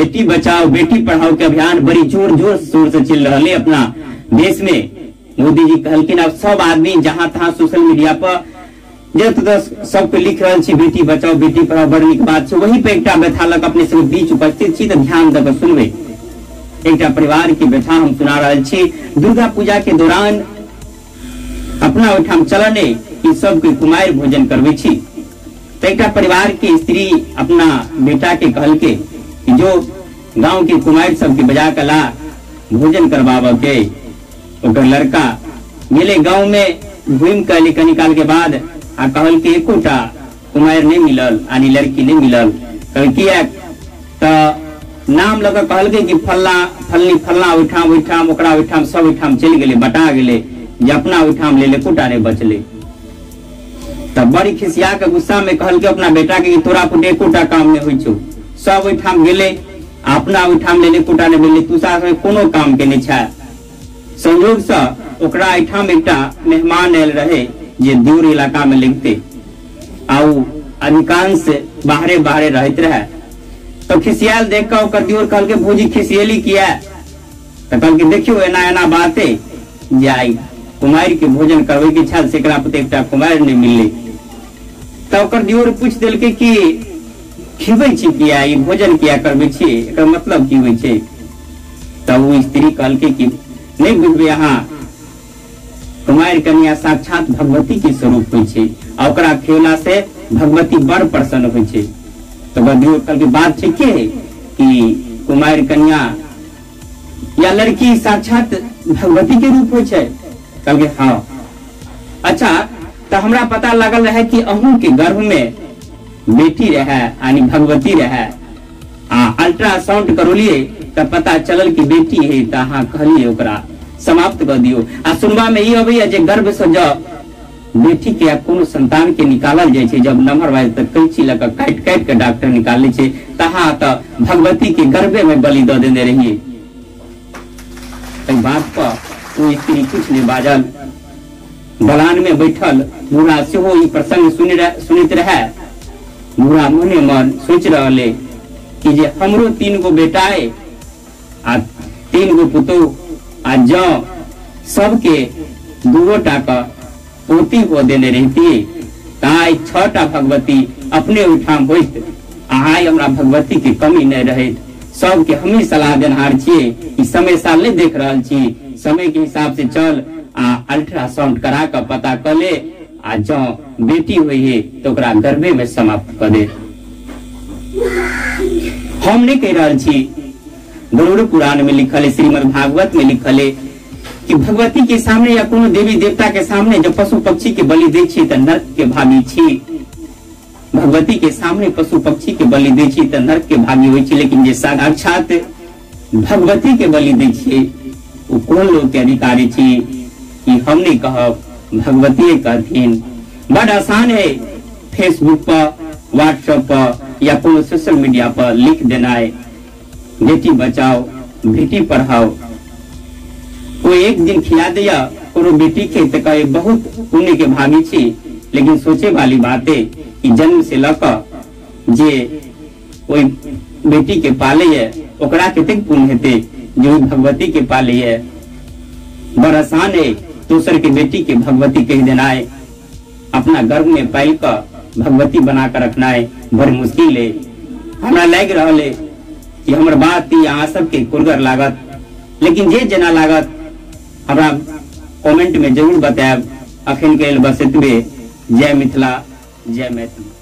बेटी बचाओ बेटी पढ़ाओ के अभियान बड़ी जोर जोर शोर से चल रहा है अपना देश में। मोदी जी कहलखिन अब सब आदमी जहां तहां सोशल मीडिया पर जत सबके लिख रहल छी बेटी बचाओ बेटी पढ़ाओ, बड़ नीक बात छै। वही पे एकटा व्यथा लग अपने सब बीच उपस्थित छी, तो ध्यान दऽ कऽ सुनबै। एकटा परिवार के व्यथा हम सुना रहल छी। दुर्गा पूजा के दौरान अपना ओहिठाम चलन है कि सबके कुमारि भोजन करबै छी। तो एकटा परिवार के स्त्री अपना बेटा के कहलके कि जो गांव के कुमारि सबके बजा के ला भोजन करवाबऽ के। ओकर लड़का गेले गांव में घूमि के अयलै कनी काल के बाद आ कहलके एकोटा कुमारि नहीं मिलल आनी लड़की नहीं मिलल। कहल किया? तो नाम लऽ कऽ कहलकै कि फल्ला फल्ली फल्ला ओहिठाम ओहिठाम ओकरा ओहिठाम सब ओहिठाम चलि गेलै, बटा गेलै, जे अपना ओहिठाम लेल एकोटा नहि बचलै। तब बड़ी खिसिया के गुस्सा में कहलकै अपना बेटा के कि तोरा पुटे एकोटा काम नहीं होइ छौ, सब ओहिठाम गेलै आ अपना ओहिठाम लेल एकोटा नहि भेलै, तू साथ कोनो काम के नहि छै। संयोग से ओकरा एहिठाम एकटा मेहमान आयल रहे जे दूर इलाका में लिखते आ उ अधिकांश बाहरे बाहरे रहते रहे। तो खिसियाल देख कऽ ओकर दियोर कहलकै भौजी खिसियेली किया? तो कहलकै देखियौ एना एना बात है जे आइ कुमारि के भोजन करबै के छल, सेकरा पर एकटा कुमारि नहीं मिललै। तो ओकर दियोर पूछि देलकै कि खिबै छी किया, ई भोजन किया करबै छी, एकर मतलब की होइ छै? तब ओ स्त्री कहलकै कि नहीं बुझबै अहाँ, कुमारि कन्या साक्षात भगवती के स्वरूप होइ छै आ ओकरा खियला से भगवती बड़ प्रसन्न होइ छै। तो दियोर कहलकै बात ठीके है कि कुमारि कन्या या लड़की साक्षात भगवती के रूप होइ छै। कहलकै हाँ। अच्छा, तो हमरा पता लागल रहे कि अहूँ के गर्भ में बेटी रहे यानी भगवती रहे, आ अल्ट्रासाउंड करौलिए तो पता चलल कि बेटी है, तो अहाँ कहलिए ओकरा समाप्त कर दियो। आ सुनबा में ई अबैया जे गर्भ से जब बेटी के या कोनो संतान के निकालल जाइ छै, जब नमहर भऽ तऽ कैंची लऽ कऽ काटि काटि के डॉक्टर निकालै छै, तहाँ तऽ भगवती के गर्भे में बलि दऽ देने रहिए। एहि बात पर ओ स्त्री कुछ नहीं बाजल। दलान में बैठल बूढ़ा सेहो ई प्रसंग सुनैत रहे। बूढ़ा मने मन सोचि रहल है कि जे हमरो 3 गो बेटा है आ 3 गो पुतोहु, आ जँ सबके 2 टा के पोती हो देने रहती तऽ आइ 6टा भगवती अपने ओहिठाम होइत आ आइ हमरा भगवती के कमी नहीं रहैत। सबके हमही सलाह देनहार छियै, ई समय साल नहीं देख रहल छी, समय के हिसाब से चल आ अल्ट्रासाउंड करा कऽ पता कऽ ले, आ जँ बेटी होइ है तऽ ओकरा गर्भे में समाप्त कऽ दे। हम नहीं कहि रहल छी, गरुड़ पुराण में लिखल है, श्रीमद् भागवत में लिखल है कि भगवती के सामने या कोनो देवी देवता के सामने जब पशु पक्षी के बलि दै छी तऽ नर्क के भागी छी। भगवती के सामने पशु पक्षी के बलि दै छी तऽ नर्क के भागी होइ छी, लेकिन जे साक्षात भगवती के बलि दै छी ओ कोन लोक के अधिकारी छी कि हम नहीं कहब, भगवती कहथिन। बड़ आसान है फेसबुक पर, व्हाट्सएप पर या कोनो सोशल मीडिया पर लिख देनाइ बेटी बचाओ बेटी पढ़ाओ। कोई एक दिन खिया दिया कोनो बेटी के तो कहे बहुत पुण्य के भागी छी, लेकिन सोचे वाली बात है कि जन्म से लऽ कऽ जे ओहि बेटी के पाले है ओकरा कतेक पुण्य हेतै जे ओहि भगवती के पाले है। बड़ आसान है दोसर के बेटी के भगवती कहि देनाइ, अपना गर्भ में पालि कऽ भगवती बना कऽ रखनाइ बड़ मुश्किल है। हमरा लागि रहल है कि हमर बात ई अहाँ सबके कुरगर लागत, लेकिन जे जेना लागत हमरा कमेंट में जरूर बतायब। अखन के लेल बस एतबे। जय मिथिला, जय मैथिली।